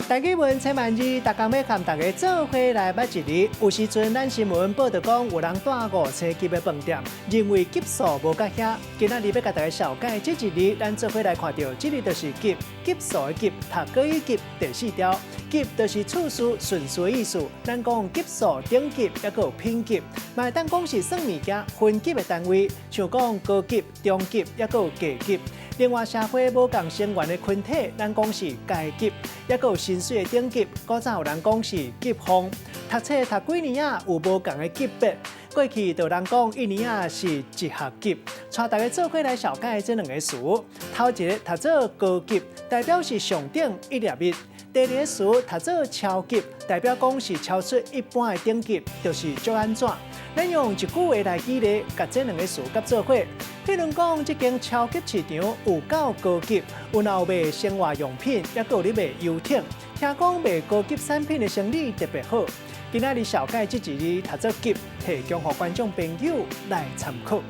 台語文千萬字，逐工欲佮大家做伙來捌一字。有時陣咱新聞報導講有人蹛五星級的飯店，認為級數無佮遐。今仔日欲共大家紹介這一字，咱做伙來看著，這个就是級，級數的級，讀國語級第四條，級就是次序順序的意思。咱講級數等級，抑閣有品級，嘛會當講是算物件分級的單位，像講高級、中級，抑閣有低級。另外，社會無仝成員的群體，咱講是階級，抑閣有薪水的等級。古早有人講是級俸。讀冊讀幾年仔，有無仝的級別。過去就有人講一年仔是一學級。帶大家做伙來紹介這兩个詞。頭一个讀做高級，代表是上等一粒物；第二个詞讀做超級，代表講是超出一般的等級，就是足按怎。咱用一句話來舉例，共這兩个詞佮做伙。譬如講，這間超級市場有夠高級，有有賣生活用品，抑閣有咧賣遊艇。聽講賣高級產品的生意特別好。今仔日紹介這一字讀做級，提供予觀眾朋友來參考。